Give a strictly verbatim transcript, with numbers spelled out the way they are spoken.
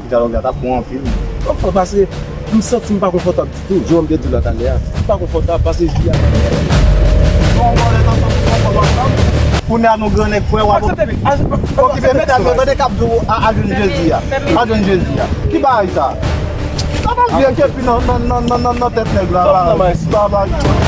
Dyalòg la t ap bon anpil. Konfò paske m santi m pa konfòtab ditou. Jan m te di w la talè a, m pa konfòtab paske vi a pa konfòtab. Bon, bon, lè nan santi konfò ansanm. Kounye a nou gran nèg frè w ap okipe. Okipe medam yo, tande k ap di w a, a jwenn Jezi a. A jwenn Jezi a. Ki bagay sa? Sa pa vye kepi nan, nan, nan, nan, nan, nan tèt nèg la. Bagay.